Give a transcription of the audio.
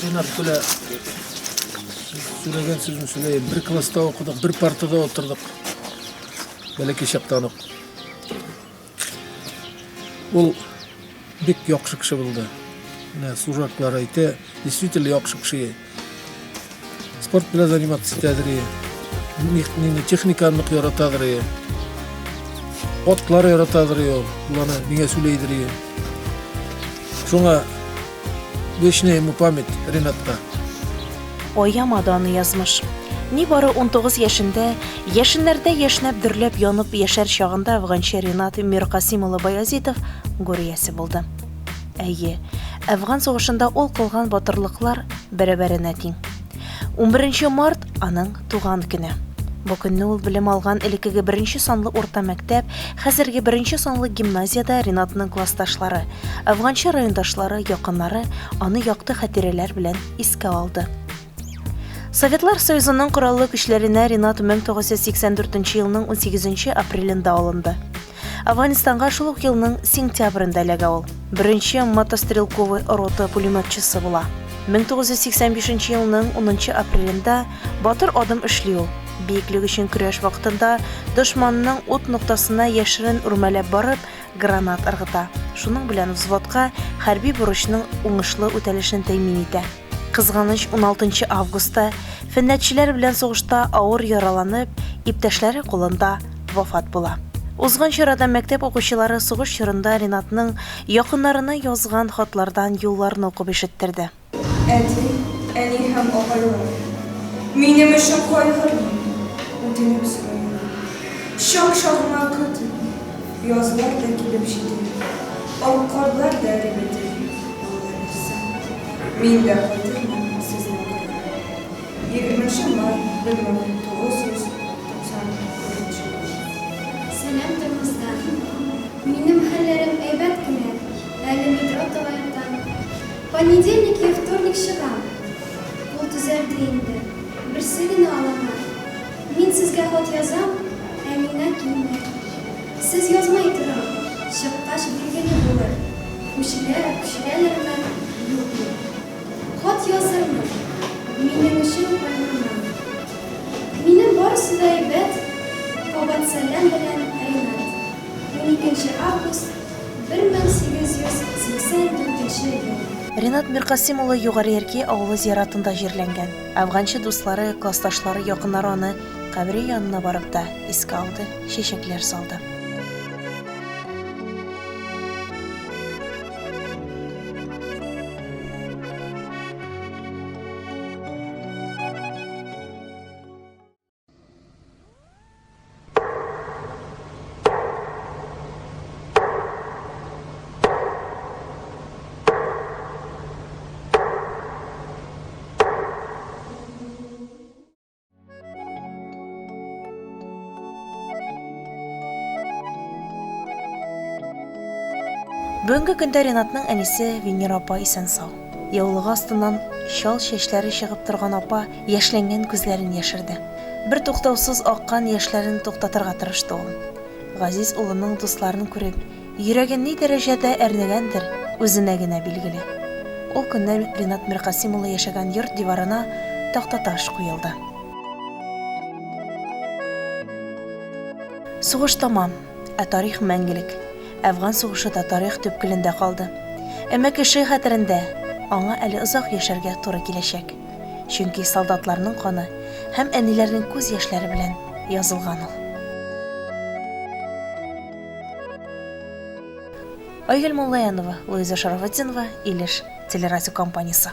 Ринат белән сөйләгән сүзне сөйләйм. Бер класста укыдык, бер партада утырдык. Бәләкәй чактан ук. Ул бик яхшы кеше булды. Менә служаклар әйтә, действительно яхшы кеше. Спорт белән заниматься итәдер. Нини техниканы нык яратадыр. Атлар яратадыр ул. Ул аны миңа сөйләйдер. Шуңа вечная ему память Ринатка. Аямады аны язмыш. Нибары 19 яшендә, яшеннәрдә яшьнәп дөрләп янып яшәр чагында әфганчы Ринат Миркасим улы Баязитов гүр иясе булды. Әйе, Әфган сугышында ул кылган батырлыклар бәрабәренә тиң. 11 март аның туган көне. Бу көнне ул белем алган элеккеге беренче санлы урта мәктәп, хәзерге беренче санлы гимназиядә Ринатның классташлары, әфганчы райондашлары, якыннары аны якты хатирәләр белән искә алды. Советлар Союзының Кораллы көчләренә Ринат 1984 елның 18 апрелендә алынды. Афганистанга шул ук елның сентябрендә эләгә ул. Беренче мотострелковый рота пулеметчысы була. 1985 елның 10 апрелендә батыр адым эшли ул. Биеклек өчен көрәш вакытында дошманның ут ноктасына яшерен үрмәләп барып, гранат ыргыта. Шуның белән взводка хәрби бурычның уңышлы үтәлешен тәэмин итә. Кызганыч, 16 августта феннәтчеләр белән сугышта авыр яраланып, иптәшләре кулында вафат була. Узган чарада мәктәп укучылары сугыш чорында Ринатның якыннарына язган хатлардан юлларны укып ишеттерде. Әти, әни һәм апайлар, минем өчен кайгырмый, үтенеп сорыйм. Чак-чак гына көтеп, язлар да килеп җитә, ак карлар да эреп бетә, Алла бирсә. Мин дә кайтырмын сезнең кырга. Егерменче май, 1994 ел. Сәлам Тормоздан. Минем хәлләрем әйбәт кенә, әле метро таба ятам. Понедельник я вторник чыгам. Кул төзәлде инде, берсе генә алама. Мин сезгә хат язам, ә миңа килми. Сез язмый торың, чыккач билгеле булыр, күченә, күчерәләрме, юкмы. Хат язырмын, минем өчен кайгырмаң. Минем барысы да әйбәт, кабат сәлам белән Ринат. Уникенче август, 1884 ел. Ринат Миркасыйм улы Югары Ярки авылы зиратында җирләнгән. Әфганчы дуслары, классташлары, якыннары аны кабере янына барып та искә алды, чәчәкләр салды. Бүгенге көндә Ренатның әнисе Венера апа исән-сау. Яулыгы астыннан чал чәчләре чыгып торган апа яшьләнгән күзләрен яшерде. Бер туктаусыз аккан яшьләрен туктатырга тырышты ул. Газиз улының дусларын күреп, йөрәге ни дәрәҗәдә әрнегәндер, үзенә генә билгеле. Ул көнне Ренат Миркасыйм улы яшәгән йорт диварына тактаташ куелды. Сугыш тамам, ә тарих мәңгелек. Әфган сугышы да тарих төпкелендә калды. Әмма кеше хәтерендә аңа әле озак яшәргә туры киләчәк. Чөнки солдатларның каны һәм әниләрнең күз яшьләре белән язылган ул. Айгөл Муллаянова, Луиза Шарафетдинова, Илеш телерадиокомпаниясе.